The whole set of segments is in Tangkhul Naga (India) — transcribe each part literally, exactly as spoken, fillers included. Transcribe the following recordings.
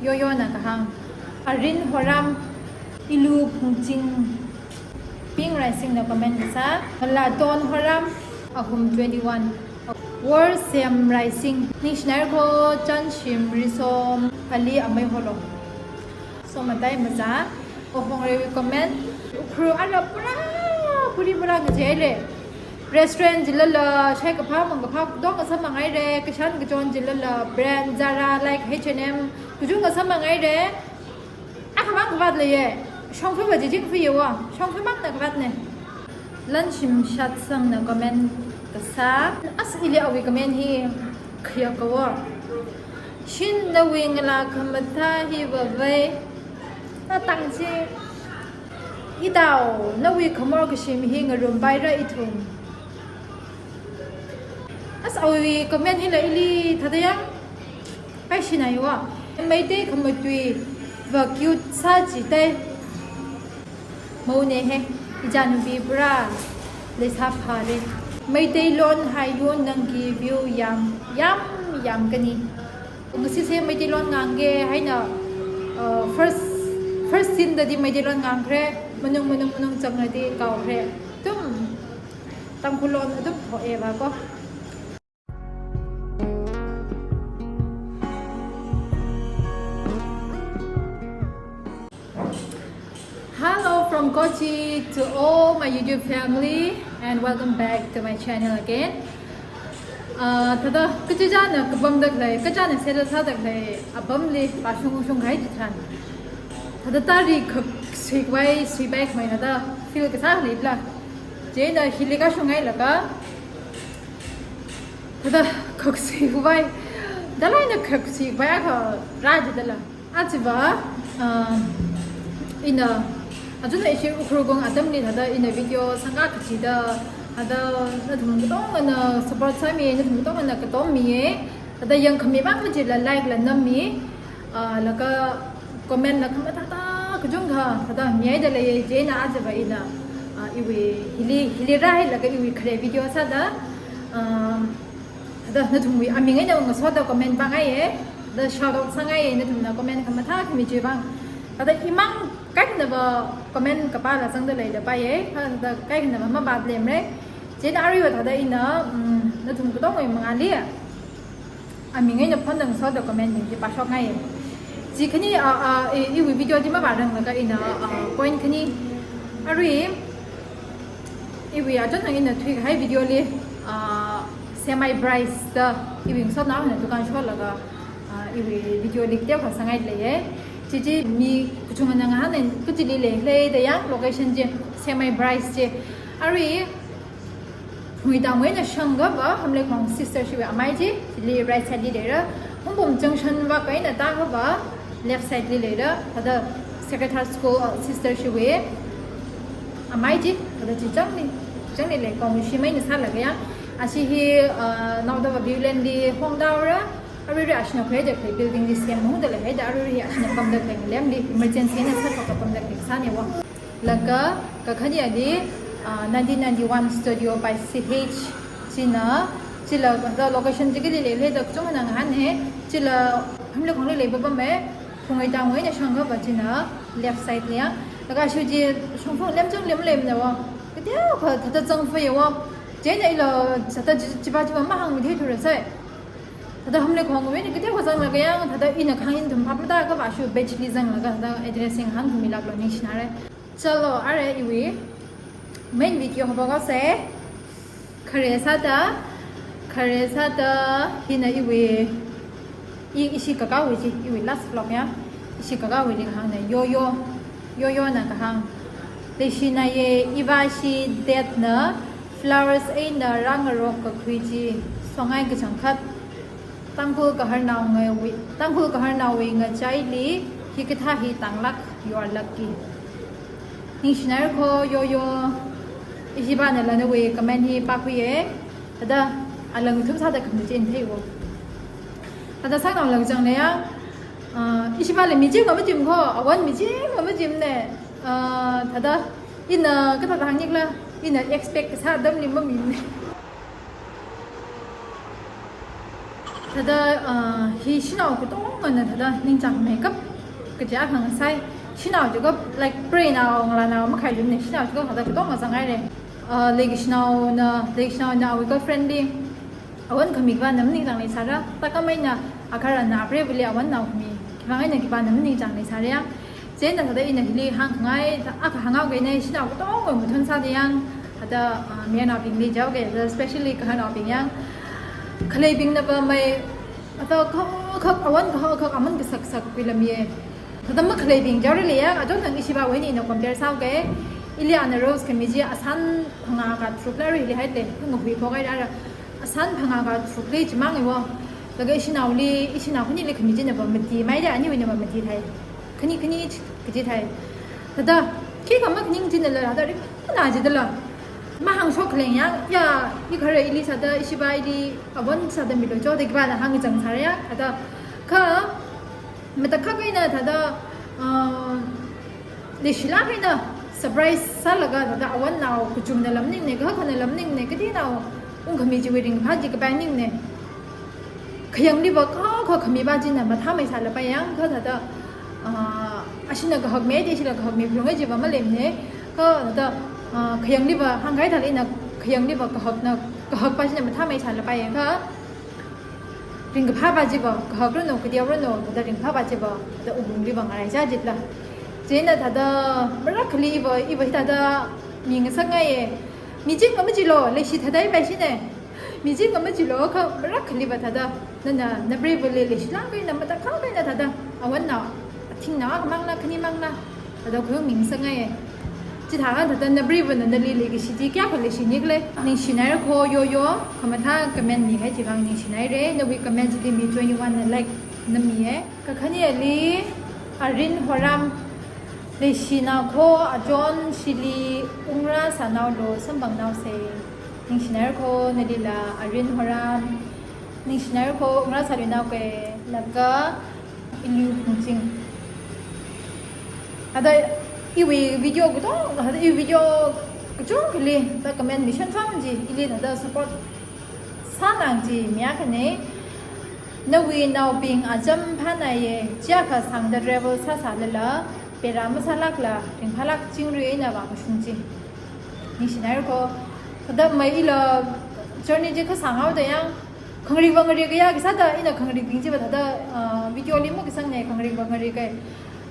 Yoyona kahāng. Arin Horam, Ilu Phungching, Ping Raisingna comment kasā. Laton Horam, Ahum twenty-one. War Sem Raising, Ningshinai ko Chanshim Risom, Ali Amei Holo. So matai maza, Ohong Rewi comment, Ukhrul ara pura, puri pura ngajai le. Restaurant jilala, shai kaphā, mang kaphā, dong kasā mangai re, kashan kachon jilala, brand Zara, like H and M, kujung kasā mangai re. Akhamang kavāt leiye, shongfa va jijing fa yewa, shongfa mangna kavātne. Lanshim Shatsangna comment kasā. As ili awui comment hi khayā kawa. Shin nawui ngala khamathā hi vavai. Na tangchi. Idao, nawui khamor kashim hi ngarumbai ra ithum. As awui comment hila ili thāda ya. Kaishinaiwa. Meitei khamatui va cute sā chitai. Mone he, ichānupi pura leisā phāre. Meiteilon haiyun nangki view yam, yam, yam kani. Ngasise Meiteilon ngangge haina, uh, first, first scene dadi Meiteilon ngangkhare, manung, manung, manung changladi kaokhare. Tum, Tangkhul lon adup ho eva ko. Hello from Kochi to all my YouTube family and welcome back to my channel again. Uh, thāda kachijana kapamda khalei, kachana sela sāda khalei, apamli pashung shung hai jithan. Thāda tari khak sui vai sui back mai thāda feel kasā leila. Chieina hili kashung hailaga, thāda khak sui vai, dalai na khak sui vai akha rāji dala. Achiva, ah, ina, achuna ishi Ukhrul kong atamli thāda ina video sangka kachida, thāda nathum katongana support sāmi, nathum katongana katom miye, thāda yangkhami mang machila like la nammi, ah, laga comment la khamathā thāda kachungkha, thāda mihaida leiye, chieina achiva ina, ah, iwui hili, hili rāhailaga iwui khare video sāda, ah, thāda nathumwui aming eina ngasoda comment pāngaiye, thāda shout out sāngaiye, nathumna comment khamathā khami chi vang. Thāda imang kaikhanava comment kapāla zangda leida paiye, thāda kaikhanava mapā lemre. Chieina aruiva thāda ina, mm, nathum katongwui mangāli aming eina phonda ngasoda comment bing chi pāshokngaiye. Chi khani, ah, ah, i, iwui video chi mavāranglaga ina, ah, point khani. Arui, iwui achon hang ina thuikahai video li, ah, semi brides da iwui ngasotnaona dukan sholaga, ah, iwui video li teokha sāngai leiye. Chichi mi kachungana ngahān kachili lei leida yang location chi semi brides chi. Arui, Phungwui Tangwui eina shangkhava, Hamleikhong sister shiwui amai chi, chili right side li leira. Hungpung junction va kaina tākhava, left side li leira. Thāda Sacred Heart School, uh, sister shiwui amai chi, thāda chi changli, changli lei kong shimei na sālaga ya. Ashi hi, uh, naodava Viewland li hongdaora, aruirui ashina khuida khalei building li sem hungda leihaida, aruirui ashina pamda khalei lemli, emergency na sāthoka pamda khalei sānewa. Laga, kakhane ali, ah, nineteen ninety-one Studio by C H china, chila, the location chi kali lei leida kachungana ngahāne, chila Hamleikhongli lei papame, Phungwui Tangwui eina shangkhava china left side liya. Laga shuji shongfung lemchang lemlemnawa. Kateokha thāda zangfa yewa. Chieina ila sāda chi, chiva chiva mahāngmi theithura sai. Thāda Hamleikhongwui eina kateokha zanglaga yang, thāda ina khangin thum phap mada kava shu page li zanglaga thāda address hāngmilaklo ningshinare. Chalo, are iwui main video hapakose. Khare sāda, khare sāda, hina iwui, i, ishi kakāwui chi, iwui last vlog ya. Ishi kakāwuili kahāngna, Yoyo, Yoyona kahāng. Leishinaye, ivāshi date na, flowers eina rāngarok kakhui chi, songai kachangkhat. Tangkhul Kaharnao ngawui, Tangkhul Kaharnaowui ngachaili hikathā hi tānglāk, you are lucky. Ningshinai ko Yoyo, ishi pānala nawui comment hi pākhuiye. Thāda alang thum sāda khamna chi ina theiwo. Thāda sānao lang chang leiya, ah, ishi pāla mi ching mamachim ko, awan mi ching mamachimne. Ah, thāda ina kathāda hāngnikla, ina expect kasā atamli mamine. Thāda, uh, hi shanao katongana thāda ningchāngmeikap kaja khangasai. Shanao chikha, like, preinao, ngalānao makhailumne, shanao chikha thāda katonga zanghaire. Uh, leikashinaona, leikashinaona awui girlfriend li awon khami khipāna maningchāng leisāra, thākhameina agaharana apreivali awonnao khami khipāngaina khipāna maningchāng leisāra yang. Chieina thāda ina hili hāngkhangai, thā akha hānghaoke, ina shanao katongawui mathun sāda yang, thāda, ah, mayarnaobingli jihaoke, thāda specially gaharnaobing yang. Khaleibingnava mai, thāda kakhak, awon kakhak, aman kasaksakwui lam ye. Thāda makhaleibing jihaorali yang, achonthang ishivāwui eina ina compare sāhaoke. Ili ana roast khami chi asan phangā katharukla arui hili haite, ngahui phokhaira. Asan phangā katharukli chimang iwo. Laga ishinaoli, ishinao khanili khami chinava mati maida, aniwuinava mati thai. Khani khani chi kaji thai. Thāda, khikha makhaning chinala, thāda ringphāna jidala. Mahāngshok khaleng yang, ya, igaharali sāda, ishivāli awon sāda milu cho, da khipāna hāngchang sāra ya, thāda, kha, matakhak eina thāda, uh, leishilāk eina surprise sālaga thāda awonnao kachungana lam maningne, kakhakna lam maningne, katinao ungkhami chiwui ringphā chi kapai maningne. Khayangliva kakhak khami va china mathāmeisālapai yang, kha thāda, ah, ashina kahakme, da ishila kahakmi phungai chiva maleimane, kha thāda, ah, khayangliva hāngkahai thāli ina khayangliva kahakna, kahak va china mathāmeisālapai yang, kha ringkaphā va chiva, kahak ranu, kateo ranu, thāda ringphā va chiva, thāda wuklungliva ngaraichā jitla. Chieina thāda, marākhali iva, iva hi thāda mi ngasakngaiye. Mi ching kamachilu, leishi thāda ipai shine. Mi ching kamachilu, kha marākhaliva thāda, nana, napreivali leishilāk eina, matakhak eina thāda, awonnao, athingnao akhamangla, khanimangla, thāda khuiung mi ngasakngaiye. Chithākha thāda napreivana nali leikashi chi kayākha leishini khala. Ningshinaira kho Yoyo, khamathā comment mihai chivang ningshinaire, nawui comment chili mi twenty-one na like na miye. Kakhaneli Arin Horam, leishina kho, achon shili ungra sānaolu, samphangnaose. Ningshinaira kho nalila Arin Horam, ningshinaira kho, ungra sāluinaoke, laga Ilu Phungching. Thāda iwui video katong, thāda iwui video kachungkhali, thāda comment mi shānfam chi, ili thāda support sānang chi miya khane. Nawui naobing acham phānaiye, chiyākha sāngda travel sāsālala, pera masālākla, ringphālāk chingri eina vākashung chi. Ningshinaira kho. Thāda mai ila journey chi kasānghaoda yang, khangarikva ngarikya kasāda, ina khangarikbing chiva thāda, ah, video li makasangne, khangarikva ngarikya.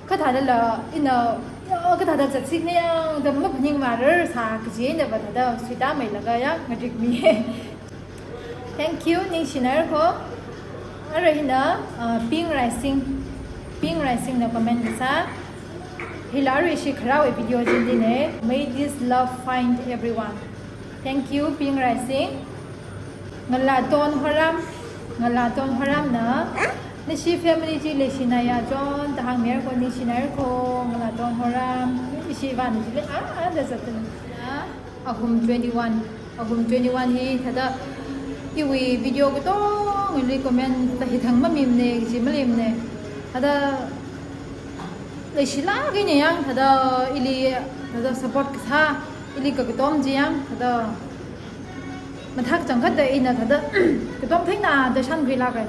Kha thādala, ina, ya, kathāda zatsikne yang, da maphaning marar sā kaji einava thāda, suitāmeilaga ya, ngarikmi. Thank you, ningshinaira kho. Arui hina, uh, Ping Rising. Ping Rising na comment kasā. Hila arui ishi kharāwui video chili ne, "May this love find everyone." Thank you, Ping Rising. Ngalaton Horam, Ngalaton Horamna, nashi family chi leishinaya chon, da hāngmira kho, ningshinaira kho, Ngalaton Horam, ishi vāna chili, ah, ah, da zatna. Ahum twenty-one, Ahum twenty-one hi thāda, iwui video katongli comment thāda hithang mamimane, kaji maleimane. Thāda, leishilāk eina yang, thāda, ili, thāda support kasā, ili kakatom chi yang, thāda, mathākachangkhat da ina thāda, katom theina da shānkhuilāka.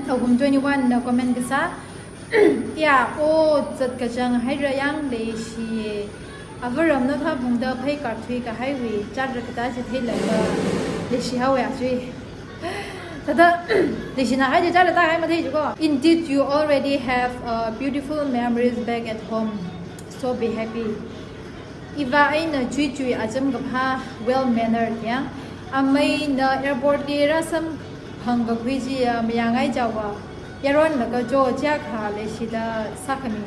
Ahum twenty-one na comment kasā, ya, o, zatkachang haira yang leishiye. Avaram notha phungda phei karthui kahaiwui, chatra katā chi theilaga, leishihaowa chui. Thāda, leishina hai chi chatra tāhai mathei chi kho. Indeed, you already have, uh, beautiful memories back at home. So be happy. Ivā eina chuichui acham kaphā, well mannered yang. Ameina airport li rāsamphang kakhui chiya mayāngai jawa. Yaronlaga cho chiyākha leishida sākhami.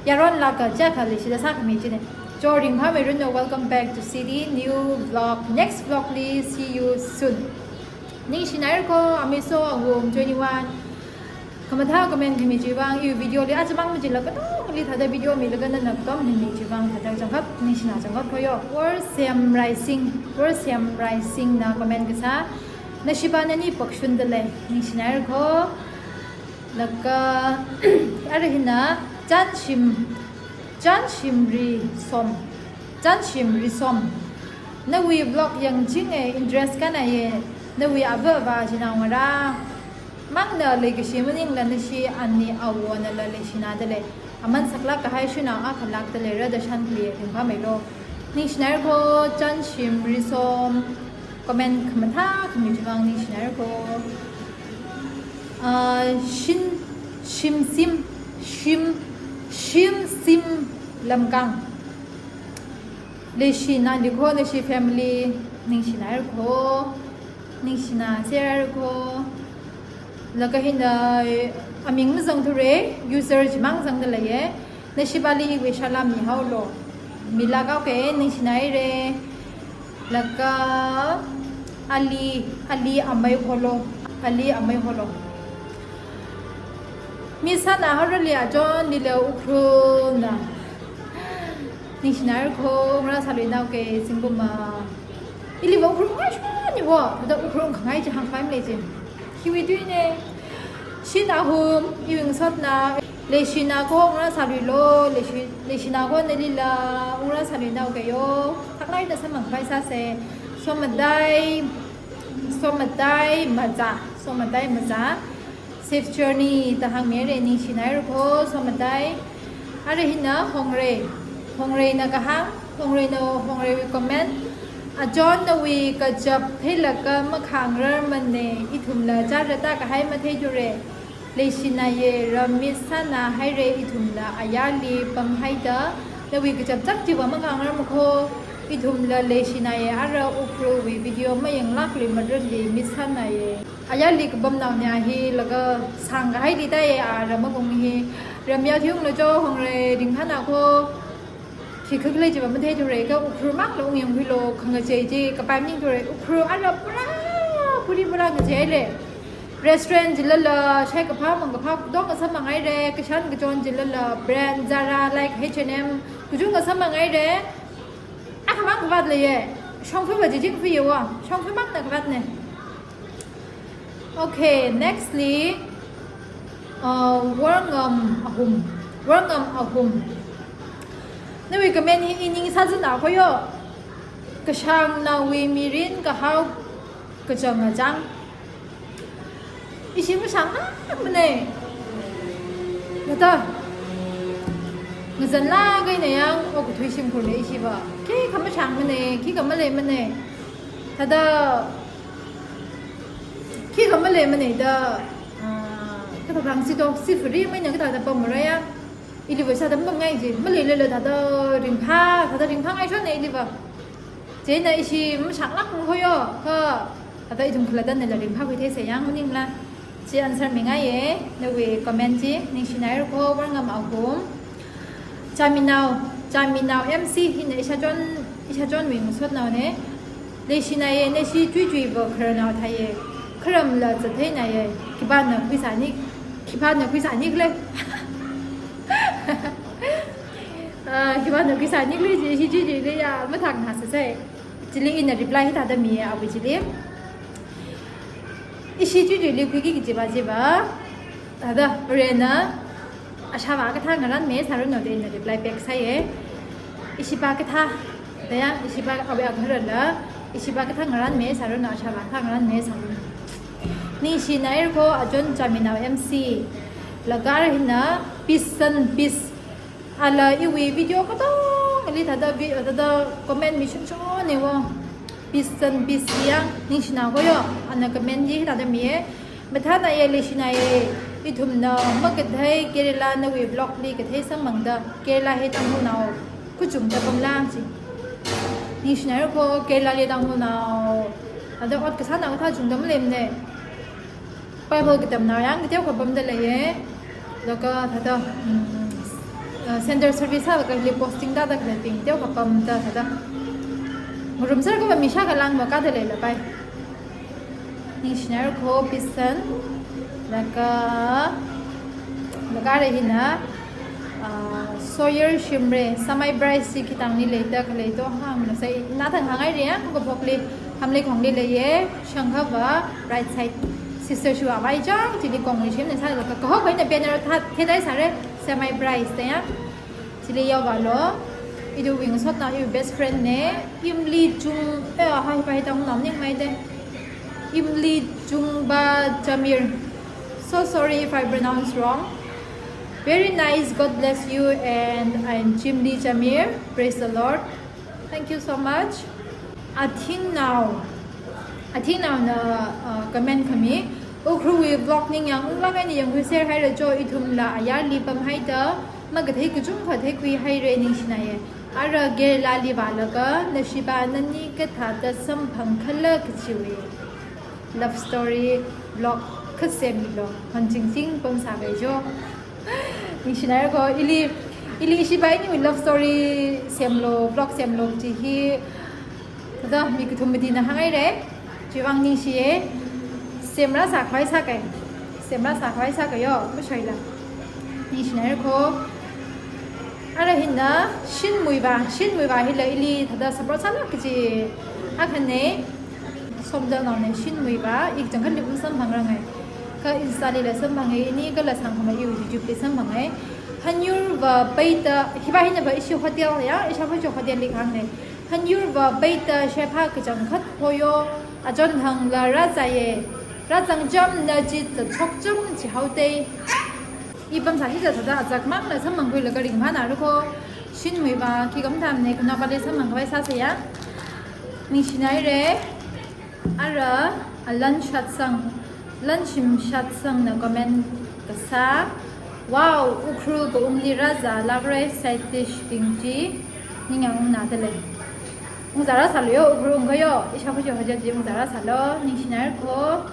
Yaronlaga chiyākha leishida sākhami chine. Cho ringphāmeiranu, welcome back to city. New vlog, next vlog li, see you soon. Ningshinaira kho, Amiso Ahum twenty-one. Khamathā comment khami chiwui vang, iwui video li, achamang machila katongli thāda video milaga nana katom khami chiwui vang, thāda changkhat, ningshina changkhat khoyo. Worsham Rising, Worsham Rising na comment kasā, nashivā nani pakshunda lei, ningshinaira kho, laga, arui hina, Chanshim, Chanshim Risom, Chanshim Risom. Nawui vlog yangchinge, interest kanaiye, Nawui ava avā chinaongarā mangna leikashi maningla nashi ani awonala leishinada lei. Aman saklāk kahai shanao akha lākda leira da shānkhui ringphāmeilo. Ningshinaira kho, Chanshim Risom, comment khamathā khami chivang ningshinaira kho. Ah, Shin, Shimsim, Shim, Shimsim Lamkang. Leishina likho nashi family, ningshinaira kho, ningshina sera kho. Laga hina aming mazangthure, user chimang zangda leiye. Nashi pāli iwui salam mihaolo. Milāk haoke, ningshinaire. Laga Ali, Ali Amei Holo, Ali Amei Holo. Miss Hana Harali Ajon, nila Ukhrulna. Ningshinaira kho, ngarā sāluinaoke, Singbuma. Iliva Ukhrul ngai shwa niwo, da Ukhrul khangai chi hāngpai malei chi. Khiwui tuine. Shin Ahum, iwui ngasotna. Leishina kho ngarā sāluilo, leishi, leishina kho nalila ngarā sāluinaoke yo. Thaklāk eina samphangpai sāse. Somadai, Somadai Maza, Somadai Maza. Safe journey da hāngmire, ningshinaira kho, Somadai. Ara hina Hongre. Hongreina kahāng, Hongreina, Hongreiwui comment. Ajon nawui kachap theilaga makhangrarmane, ithumla chara tākahai matheithure. Leishinaye, Ramis Hana haire, ithumla ayarli pamhaida, nawui kachap chang chiva makhangrarmakho, ithumla leishinaye, ara Ukhrulwui video mayanglākli marunli Miss Hanaye. Ayarli kapamnaone hi laga sāngkahaili tāye, ara magung hi. Ramya thiungla jo Hongre ringphāna kho. Khikha khalei chiva matheithure, kha Ukhrul mangla ungyangkhuilo, khangachei chi kapai maningthure, Ukhrul ara pura, puri pura ngacheile. Restaurant chilala, shaikaphā mangkaphā katonga samphanghaire, kashan kachon chilala, brand Zara, like H and M, kachunga samphanghaire. Akhamang kavāt leiye, shongfava jijing fiye wa, shongfamangna kavātne. Okay, nextly, uh, Warngam Ahum. Warngam Ahum. Nawui comment hi ining sāzana khoyo. Kashangnaowui mirin kahao kachang ngachang. Ishi mashānglākmane. Nata. Ngazanlāk eina yang okathui shimkhurne ishiva. Khikha mashāngmane, khikha maleimane. Thāda khikha maleimane da, ah, kathāda hāngsi to, sifuri maina kathāda pamra ya. Iliva sāda mapamngai ji, maleilala thāda ringphā, thāda ringphāngai shonne iliva. Chieina ishi mashānglākmang khoyo, kha thāda ithum khalattana la ringphākhui theise yang maningla. Chi answer mingaiye, nawui comment chi, ningshinaira kho, Warngam Ahum. Chaminao, Chaminao M C hina ishachon, ishachonwui ngasotnaone. Leishinaye, nashi chuichuiva khararnao thāye. Kharamla zatheinaiye. Khipāna khuisāni, khipāna khuisāni khalei. Ah, khipāna khuisāni khalei chi, ishi chuichuili ya, mathāknāsāsei. Chili ina reply hithāda miye, awui chili. Ishi chuichuili khuiki kajiva chiva. Thāda, Varena, ashāvā kathā ngarānmi sāranu da ina reply back sāye. Ishi pā kathā, da ya, ishi pā awui akharala, ishi pā kathā ngarānmi sāranu, ashāvā kathā ngarānmi sāranu. Ningshinaira kho, Ajon Chaminao M C. Laga ara hina, Peace Sun Peace. Ala iwui video katongali thāda vi-, thāda comment mi shunshone wo. Peace Sun Peace ya, ningshina khoyo, ana comment chi thāda miye. Mathānaye, leishinaye, ithumna makathei Kerala nawui vlog li kathei sangmangda, Kerala hi Tangkhulnao kachungda pamlang chi. Ningshinaira kho, Kerala li Tangkhulnao, thāda ot kasānao kathā chungda maleimane. Bible katamnao yang kateokha pamda leiye. Laga thāda, mm, uh, center service sālaga hili posting tāda khaleibing teokha pamda thāda. Ngarumser kava mi shākha langva kāda leilapai. Ningshinaira kho, Peace Sun. Laga, laga ara hina, ah, Sawyer Shimray, Samai Bryce chi khitangli leida khalei to hāngna sai, nathang hāngngaire ya, khukaphokli, Hamleikhongli leiye, shangkhava, right side, Sister Shuwa vai chang, chili kongli shimna sālaga, kahok eina banner thā, theidaisāre, Samai Bryce da ya. Chili yaovālo, iwui ngasotnao, iwui best friend ne, Imli Chung, eh, hai, hai, tang nam ningmai de. Imli Chungba Jamir. So sorry if I pronounce wrong. Very nice. God bless you. And I'm Chimli Jamir. Praise the Lord. Thank you so much. Athingnaona, Athingnaona, uh, comment khami. Ukhrulwui vlog ningyāng unglāk eina yangkhuiser haira jo, ithumla ayarli pamhaida makathei kachungkha theikhui haira, ningshinaya. Ara Kerala li vālaga Nashiba nani kathāda samphang khala kachiwui love story vlog kha semmilu. Hanjingting pamsāpai jo. Ningshinai ko, ili, ili ishiba iniwui love story semlu, vlog semlu kaji hi thāda mi kathum matina hānghaira. Chiwuivang ningshiya. Semra sākhavai sākai. Semra sākhavai sākai yo, mashoila. Ningshinai ko. Ara hina Shinmuiva, Shinmuiva hila ili thāda support sālāk kaji akhana. Somdalnaona Shinmuiva, i kachangkhatli masamphangranga. Kha Insta lila samphanga, ini kala sangkhamei YouTube li samphanga. Hanyurva Peita, hiva hinava ishi hotel ya, isha Phacho hotel li hāngna. Hanyurva Peita shepha kachangkhat hoyo, achon hangla rāzāya. Rāzang chamna chi zatshok cham chihaoda. I pamsā hi zatsāda azak mangla samphangkhuilaga ringphānāra ko. Shinmuiva khi kamathamna, khanaopali samphangkhavai sāsaya. Ningshinaira. Ara, a Lanshatsang, Lanshimshatsangna comment kasā. Wow, Ukhrul kaungli rāzālākra side dish bing chi. Ningyāng ungnada lei. Ungzārā sālu yo, Ukhrul ungkha yo, isha Phacho hoja chi ungzārā sālu, ningshinai ko.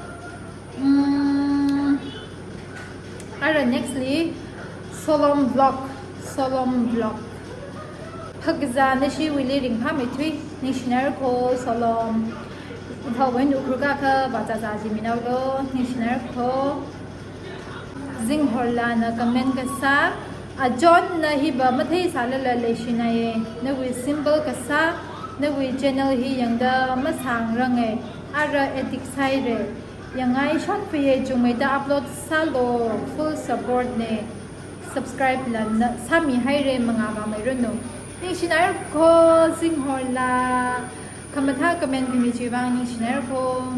Mm, ara next li, Solom Vlog, Solom Vlog. Phakazā nashiwuili ringphāmeithui, ningshinai ko Solom. Ithāwui eina Ukhrul kakha vāzāzā jimina lo, ningshinai ko. Zinghorlana comment kasā. Achonna hiva matheisālala leishinai. Nawui simple kasā, nawui channel hi yangda masāngranga. Ara addict sāhaira. Yangngai shonfaya, chungmeida upload sālu, full support na. Subscribe la na sāmihaira, mangā vāmeiranu. Ningshinai ko Zinghorla. Khamathā comment khami chiwuivang ningshinai ko.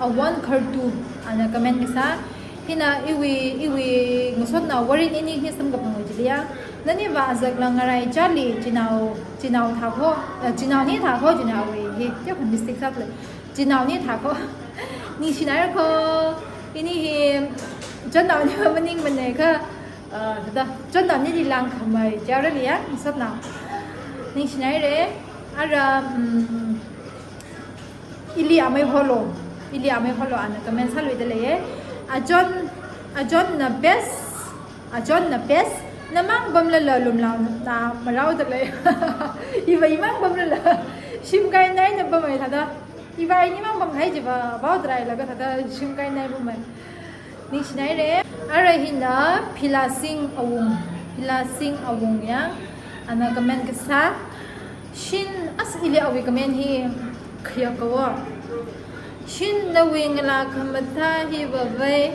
Awon Khartu ana comment kasā. Hina iwui, iwui ngasotnao Warren ini hi samkaphangwui chili ya. Naniva azakla ngarai chili chinao, chinao thākho, eh, chinaoni thākho, chinaowui hi. Kya khan mistake sākhala. Chinaoni thākho. Ningshinai ko. Ini hi chinaoniva maningmana kha, ah, thāda, chinaonili langkhamei, jarali ya, ngasotnao. Ningshinaira. Ara, mm, ili amei holo. Ili amei holo ana comment sāluida leiya. Achon, achonna best, achonna best. Namang pamlala lumlaona maraoda lei. Iva imang pamlala shimkainaina pamei thāda. Iva inimang pamkahai chiva, vao try laga thāda shimkainai pamei. Ningshinaira. Ara hina Philasing Awung. Philasing Awung ya. Ana comment kasā. Shin, as ili awui comment hi khayākha wo. Shin nawui ngalā khamathā hiva vei.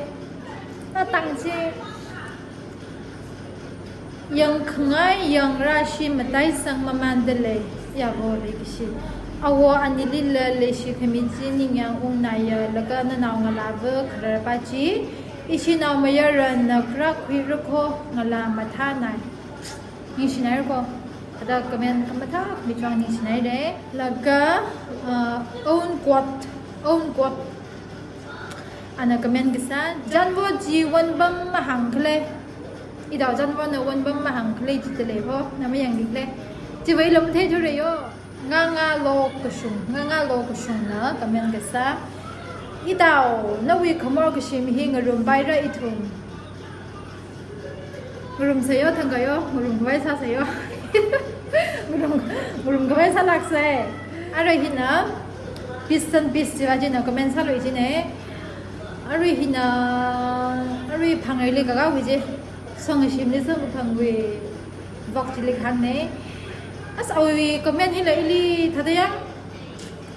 Natang chi. Yangkhangai yangra shi mataisang mamānda lei, yavo leikashi. Awo anilila leishikhami chi ningyāng ungnaiya, laga nanao ngalāva khararpa chi, ishinao mayarana kharakhuira ko, ngalā mathānai. Ningshinai ko, thāda comment khamathā khami chiwuivang ningshinaira. Laga, uh, own quote, own quote. Ana comment kasā, Janvo chi wonpam mahāngkhala. Idao Janvona wonpam mahāngkhala jida lei ho, na mayangli khala. Chiva ilo matheithura yo. Ngangalo Kashung, Ngangalo Kashungna comment kasā. Idao, nawui khamor kashim hi ngarumpai ra ithum. Ngarumsa yo, thangkha yo, ngarumkhavai sāsa yo. Ngarum, ngarumkhavai sālāksa. Ara hina, Peace and Peace chiva china comment sālui china. Ara hina, ara Phangreili kakā hui chi. Song shimli song phangwui vlog chili hāngna. As awui comment hila ili thāda yang.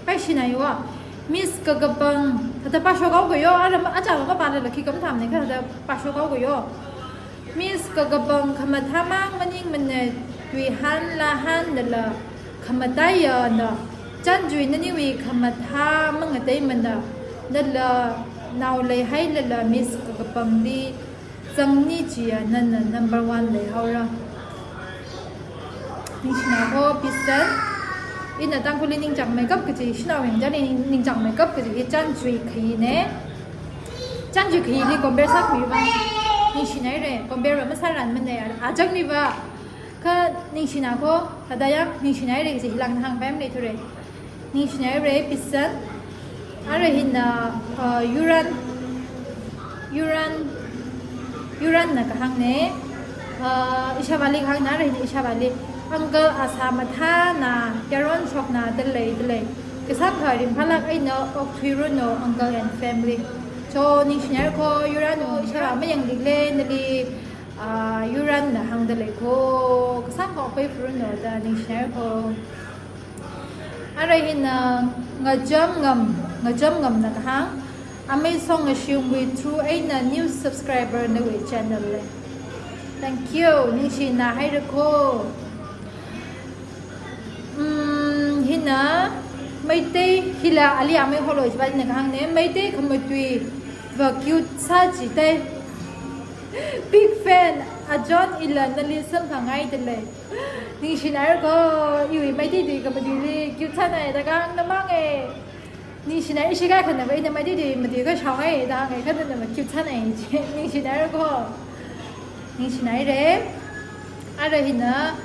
Paishinai wa. Miss Kakapang, thāda pāshok haokayo, ara ma, achā mapālala khi kamathamna kha thāda pāshok haokayo. Miss Kakapang khamathā mang maningmana, tuihānla hānlala khamataiyana. Chānjui naniwui khamathā mangateimana, nala nao leihailala Miss Kakapangli zangni chiya nana number one leihaora. Ningshina ko, Pisan. Ina Tangkhulli ningchāngmeikap kaji, shanao yang jali ning-, ningchāngmeikap kaji hi chānjui khayine. Chānjui khayili compare sākhuiva ningshinaire, compare va masāranmane, a-, achangniva. Kha ningshina ko, thāda yang ningshinaire kaji hilang hāngpaimane thure. Ningshinaire, Pisan. Ara hina, uh, Yuran, Yuran, Yuranna kahāngne. Uh, ishāvāli kahāngna, ara hina ishāvāli. Uncle Asa mathāna, yaron shokna dalei dalei. Kasāngkha ringphālāk eina okthuiranu, uncle and family. So, ningshinaire ko, Yuran o, ishāvā mayanglikle, nali, uh, Yuranna hāngdalei ko, kasāngkha okpaiphuranu da ningshinaire ko. Ara hina Ngachamngam, Ngachamngamna kahāng, Amei Songashimwui through eina new subscriber nawui channel li. Thank you, ningshinahaire ko. Mm, hina Meitei, hila ali Amei Holoi chipāna kahāngne, Meitei khamatuiva cute sā chithei. Big fan, a John ila nali samphangngaidalei. Ningshinaire ko, iwui Meitei tui khamatuili cute sānai da kahāngna mange. Ningshinaire, ishi kaikhanava ina Meitei tui matui kashao ngai da hāngai, khanava cute sānai chi. Ningshinaire ko. Ningshinaire. Ara hina,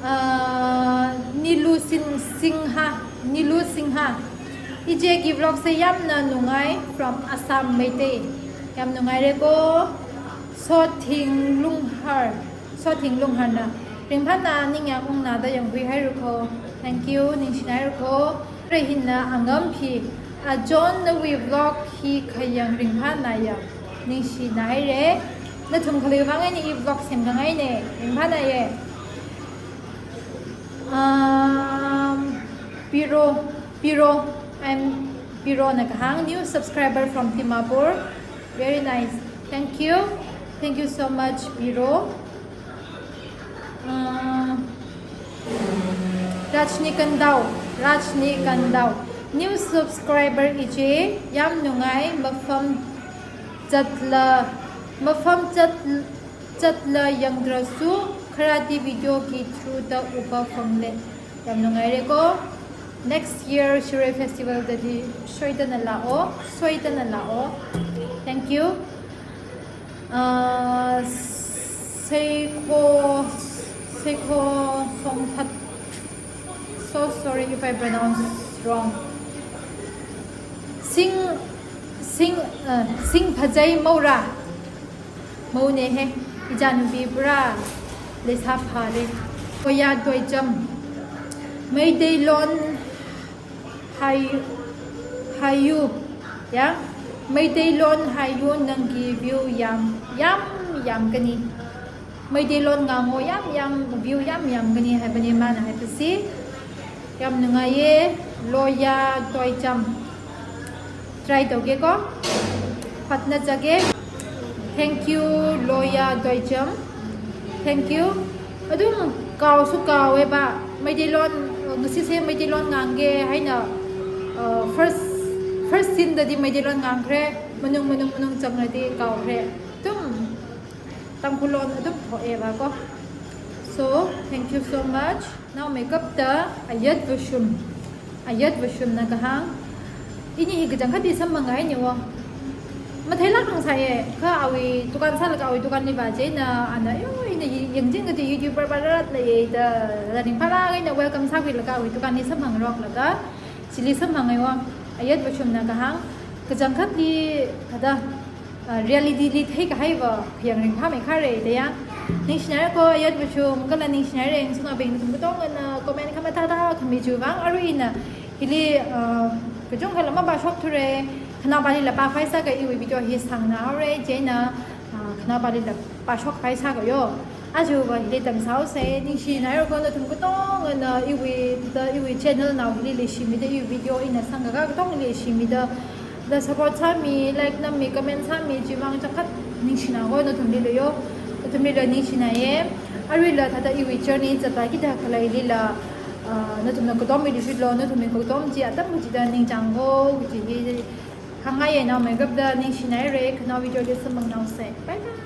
uh, Nilu Sin-, Singha, Nilu Singha. Icheki vlog se yamna nungai from Assam Meitei. Yam nungaire ko. Sothing Lunghar. Sothing Lungharna, ringphāna ningyāng ungna da yangkhuihaire ko. Thank you, ningshinaire ko. Ara hina Angamphi, a John nawui vlog hi khayang ringphānaya. Ningshinahaire. Nathum khaleiwui vang eina i vlog semkhangaine. Ringphānaye. Um, Piro, Piro, I'm Pirona kahāng, new subscriber from Dimapur. Very nice. Thank you. Thank you so much, Piro. Uh, Rajni Kandau, Rajni Kandau. New subscriber iche, yam nungai, mafam zatla, mafam zat-, zatla yangdrasu, kharāti video ki through da upa phangle. Yam nungaire ko. Next year Shirui Festival dadi soidana lāo, soidana lāo. Thank you. Uh, Seiko, Seiko Songthat. So sorry if I pronounce wrong. Sing, Sing, uh, Sing Phajai Maura. Maune he, ichānpi pura leisā phāre. Koya Toicham. Meiteilon hai, haiyu, ya. Meiteilon haiyu nangki view yam, yam, yamkani. Meiteilon ngango yam, yam, view yam, yamkani haibane mana haibasi. Yam nungaiye, Loya Toicham. Try toge ko. Phatna jage. Thank you, Loya Toicham. Thank you. Adum kaosu kaoe ba. Meiteilon, ngasise Meiteilon ngangge haina, uh, first, first scene dadi Meiteilon ngangre. Manung, manung, manung changradi kaore. Adum Tangkhul lon adum thoe ba ko. So, thank you so much. Naomeikapta Ayat Vashum. Ayat Vashumna kahāng, ini hi kachangkhat di samphang ngai ni wo. Matheilāk hāngsāye, kha awui dukan sālaga awui dukanli vāchina, ana, yo, ina hi yangjin kaji YouTuber ba rat leiye da, da ringphālāk eina welcome sākhuilaga awui dukanli samphangroklaga, chili samphang ngai wo. Ayat Vashumna kahāng, kachangkhatli, kada, uh, reality li theikahaiva khayang ringphāmei khare da ya. Ningshinaire ko Ayat Vashum, kala ningshinaire ngasotnaobing nathum katongana comment khamathā thā khami chiwui vang, arui ina hili, uh, kachungkhala mapāshok thure, khanaopalila pākhavai sāga iwui video hi sangna haore, chieina, uh, khanaopalila pāshokhavai sāga yo. Aja va hili tamsāhaose, ningshinaire ko nathum katongana iwui, da iwui channel nao hili leishimida, iwui video ina sangkaka katong leishimida, da support sāmi, like nammi, comment sāmi, chiwui vang changkhat ningshina ko nathumlila yo, nathumlila ningshinaiye. Aruila thāda iwui journey zatvā kida khaleilila, Uh, nathumna katom mi dishitlo, nathumna katom chi atam kachida ningchāngko kaji hi hāngngai. Naomeikapta ningshinaira, khanao video li samphangnaosa. Bye bye.